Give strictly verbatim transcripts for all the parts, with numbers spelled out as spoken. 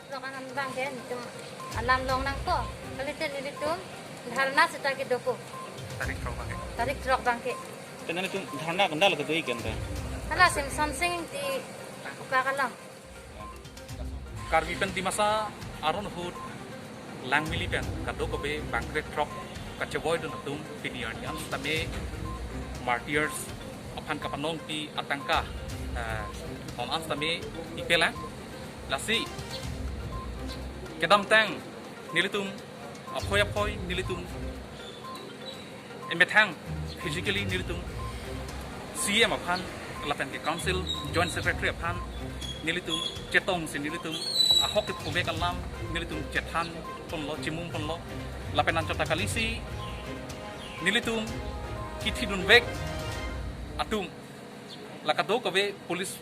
Lokan abang ke nelitum alam longnangpo. Kalite nelitum dharna seta kedopo. Tarik throk abang ke. Tarik throk abang ke. Tena nelitum dharna kandal kedo ikan te. Hala Simson Singti Upa kalang. Karbi pen Dimasa aron ahut Langmili pen kadokave bangkre throk kachevoidun atum pini arni an setame martyrs aphan kapanongpi atangka, eh, non an setame ipelang. Lasi kedamtang nelitum aphoi aphoi nelitum emethang physically nelitum C M aphan lapen ke council joint secretary aphan nelitum chetongsi nelitum ahok kephumek alam nelitum chethan ponlo, chimum ponlo. Lapen anchot ta kalisi nelitum kithidunvek atum la kadokave police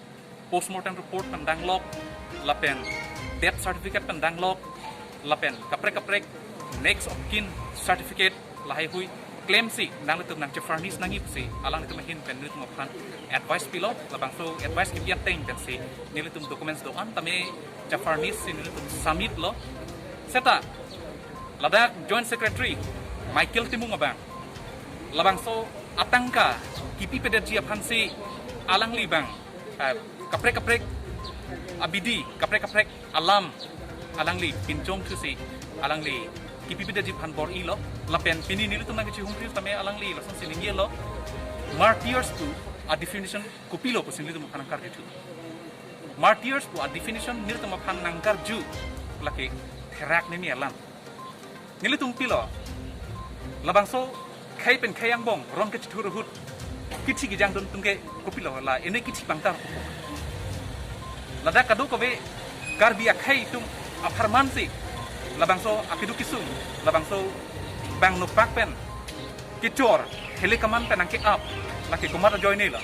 postmortem report pen danglok, lapen death certificate pen danglok, lapen kaprek kaprek next of kin certificate lahaihui klemsi nanglitum nangchefurnish nangji pusi alanglitum ahin pen nelitum aphan advice pilo. Labangso advice kipi ateng pensi nelitum documents do-an tame chefurnish si nelitum submit lo. Seta ladak joint secretary Michael Timung abang labangso atangka kipipedetji aphansi alangli abang, eh, kaprek kaprek abidi, kaprek kaprek alam alangli pinchong thusi alangli kipipedetji aphan bor-ilo. Lapen pini nelitum nangkachihumri tame alangli lasonsi ningjelo, martyrs pu a-definition kopilo pusi nelitum aphan nangkarjuthu. Martyrs pu a-definition nelitum aphan nangkarju lake therak nemi alam. Nelitum pilo labangso khei pen khei angbong ron kechethur ahut kithi kejangdun atum ke kopilo la ene kithi pangtar kopo. Ladak kadokave Karbi akhei atum apharmansi labangso akeduk kesung, labangso bang nopak pen kechor, hele kaman pen nangke-ap, lake komat ajoine lo.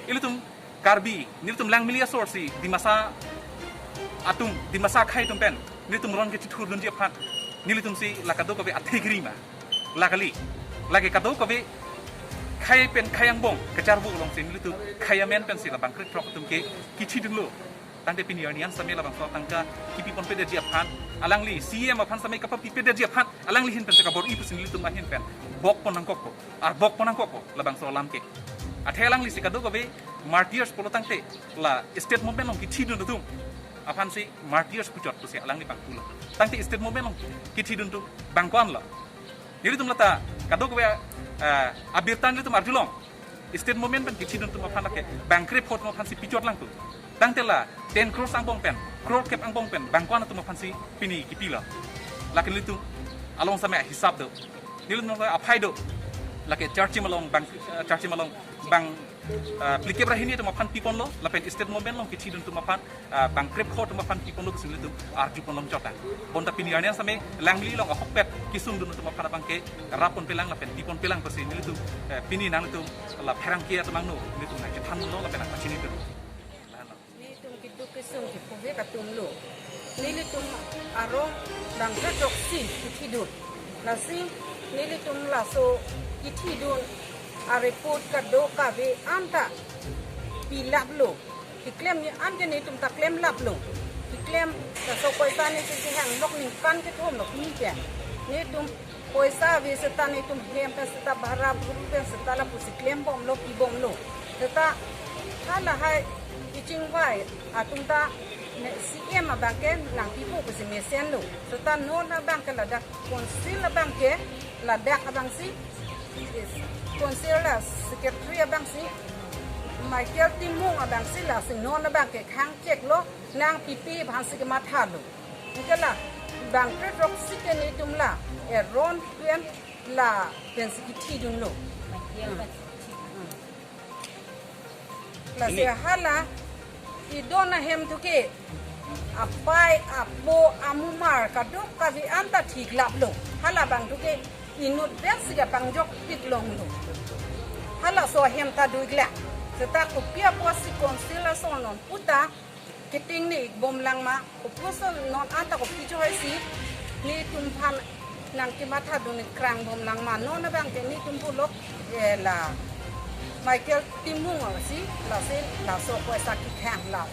Ilitum Karbi, nelitum Langmili asor si Dimasa atum, Dimasa akhei atum pen nelitum ron kechethurdunji aphan nelitum si la kadokave athekri ma la kali. Lake kadokave khei pen khei angbong kacharvo alongsi nelitum khei amen pensi la bangkre throk atum ke kithidunlo. Tangte pini arni an setame labangso atangka kipiponpedetji aphan, alangli C M aphan setame kapapipedetji aphan alangli ahin pensi kabor-i pusi nelitum ahin pen bokpon nangkokpo, ar bokpon nangkokpo labangso alam ke. Athe alanglisi kadokave martyrs pulo tangte la state movement along kithidun atum aphansi martyrs puchot pusi alangli abang pulo. Tangte state movement along kithidun atum bang ko-an lo? Nelitum lata kadokave, eh, abirta nelitum arjulong. State movement pen kithidun atum aphan lake bangkre pho atum aphansi pichot lang tu. Tangte la ten crores angbong pen, crore kep angbong pen bang ko-an atum aphansi pini kipilo? Lake nelitum along setame hisap do. Nelitum aphai do. Lake Charchim along bang, eh, Charchim along bang, eh, phlikep ra hini atum aphan piponlo, lapen state movement along kithidun atum aphan, eh, bangkre pho atum aphan piponlo pusi nelitum arjupon longchot ta. Bonta pini arni an setame Langmili along ahokpet kesungdun atum aphan abang ke rapponpelang lapen piponpelang pusi nelitum, eh, pini nanglitum la pherangke atum angno nelitum nangchethanlo lapen nangpachinidun. Nelitum keduk kesung kephovek atum lo. Nelitum arong bangkre throksi kithidun. Lasi nelitum laso kithidun a-report kadokave anta pilaplo. Keklemji anke nelitum ta klemlaplo. Keklem laso poisa nelitum kehang lok ningkan kethom lo pini ke. Nelitum poisa ave seta nelitum hem pen seta bhara bhuru pen seta lapusi klembomlo pibomlo. Seta halahai kachingvai atum ta ne C M abang ke nangpipo pusi mesenlo. Seta non abang ke ladak council abang ke ladak abangsi, council la secretary abangsi Michael Timung abangsi lasi non abang ke khangcheklo, nangpipe aphansi kemathalo. Anke la bangkre throksi ke nelitum la eron pen lapensi kithidunlo. Hmm. Hmm. Lasi ini hala idon ahem thu ke apei apo amumar kadokave anta thiklaplo. Hala abang thu ke inut pen si kapangjokpik longlo. Halaso ahem ta do-iklang. Seta kopi apotsi council ason non puta keting ne-ikbomlang ma, kopuson non anta kopi chohai si nelitum aphan nangkemathadun krang bomlang ma, non abang ke nelitum pulo, eh, la Michael Timung si lasi laso poisa kekhang la.